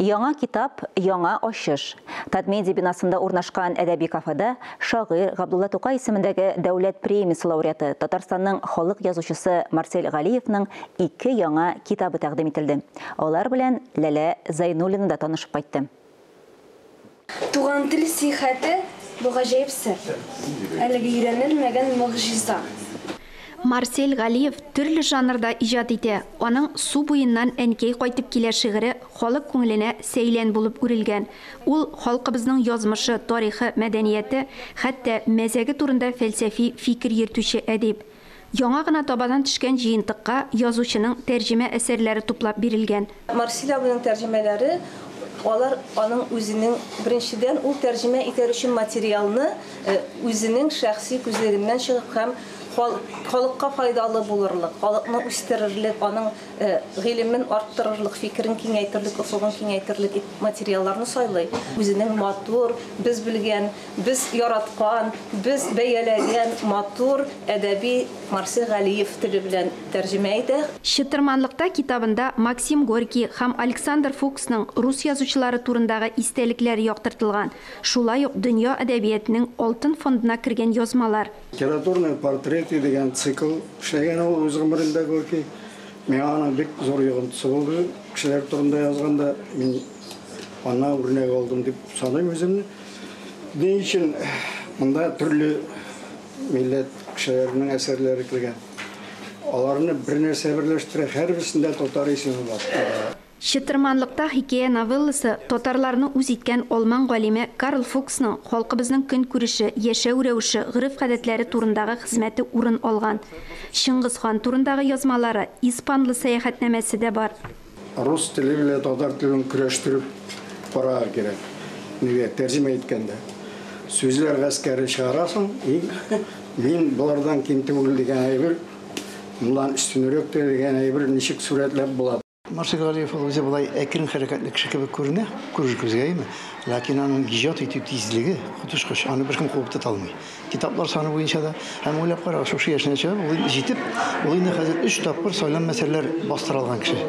Яңа китап, яңа ачыш. Татмедиа бинасында урнашкан әдәби кафеда шагыйрь Габдулла Тукай исемендәге дәүләт премиясе лауреаты, Татарстанның халык язучысы Марсель Галиевның ике яңа китабы тәкъдим ителде. Алар белән Ләлә Зайнуллина да танышып кайтты. Туган тел сихәте, бу гаҗәеп сер. Әлеге өйрәнелмәгән могҗиза. Марсель Галиев төрле жанрда иҗат итә. Аның Су буеннан әнкәй кайтып килә шигыре халык күңеленә сәйлән булып үрелгән. Ул халкыбызның язмышы, тарихы, мәдәнияте, хәтта мәзәге турында фәлсәфи фикер йөртүче әдип. Яңа гына табадан төшкән җыентыкка язучының тәрҗемә әсәрләре туплап бирелгән. Марсель абыйның тәрҗемәләре, алар аның үзенең, беренчедән, ул тәрҗемә итәр өчен материалны үзенең шәхси күзлегеннән чыгып һәм халыкка файдалы булырлык, халыкны үстерерлек, аның гыйлемен арттырырлык, фикерен киңәйтерлек, офыгын киңәйтерлек материалларны сайлый. Үзенең матур, без белгән, без яраткан, без бәяләгән матур әдәби Марсель Галиев теле белән тәрҗемә итә. Чытырманлыкта китабында Максим Горький һәм Александр Фуксның рус язучылары турындагы истәлекләре яктыртылган, шулай ук дөнья әдәбиятының алтын фондына кергән язмалар. Литературные портреты дигән цикл эшләгән ул үз гомерендә Горький. Миңа аның бик зур йогынтысы булды. Кешеләр турында язганда мин аннан үрнәк алдым дип саныйм үземне. Ни өчен монда төрле милләт кешеләренең әсәрләре кергән? Аларны бер нәрсә берләштерә, һәрберсендә татар исеме бар. Чытырманлыкта хикәя новелласы татарларны үз иткән алман галиме Карл Фуксның халкыбызның көнкүреше, яшәү рәвеше, гореф-гадәтләре турындагы хезмәте урын алган. Чыңгыз хан турындагы язмалары, испанлы сәяхәтнамәсе дә бар. Рус теле белән татар телен көрәштереп карарга кирәк. Нигә тәрҗемә иткәндә? Сүзләр гаскәре чыгарасың, и мин болардан ким түгел дигән әйбер, моннан өстенрәк тә дигән әйбер ничек сурәтләп була? Марсель Галиев ул үзе болай әкрен хәрәкәтле кеше кебек күренә, күрер күзгә, әйеме? Ләкин аның иҗат итү тизлеге коточкыч, аны беркем куып тота алмый. Китаплар саны буенча да, һәм уйлап карагыз, шушы яшенә чыгып, ул инде җитеп, ул инде хәзер 3 тапкыр сайланма әсәрләр бастыра алган кеше.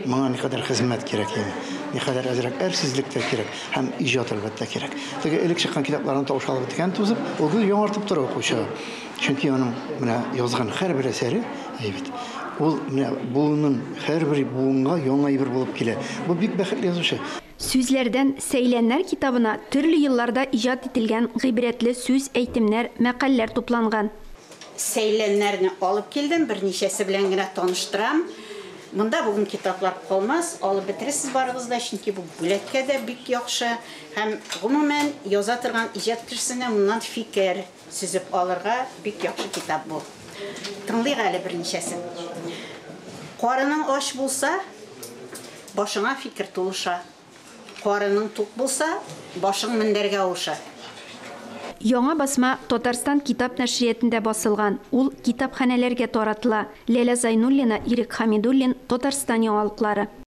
Моңа никадәр хезмәт кирәк, әйеме? Никадәр әзрәк әрсезлек тә кирәк һәм иҗат әлбәттә кирәк. Теге элек чыккан китапларны тавыш алып бетергән тузып, ул гел яңартып тора укучыга. Чөнки аның менә язган һәрбер әсәре, әйбәт. Ул менә буынның һәрбер буынга яңа әйбер булып килә. Бу бик бәхетле язучы. Сүзләрдән сәйләннәр китабына төрле елларда иҗат ителгән гыйбрәтле сүз, әйтемнәр, мәкальләр тупланган. Сәйләннәрне алып килдем, берничәсе белән генә таныштырам. Монда бүген китаплар калмас, алып бетерерсез барыгыз да, чөнки бу бүләккә дә бик яхшы. Һәм гомумән яза торган иҗат кешесенә моннан фикер сөзеп алырга бик яхшы китап бу. Тыңлыйк әле берничәсен. Карының ач булса, башыңа фикер тулыша. Карының тук булса, башың мендәргә авыша. Яңа басма Татарстан китап нәшриятендә басылган. Ул китапханәләргә таратыла. Ләлә Зайнуллина, Ирек Хамидуллин, Татарстан яңалыклары.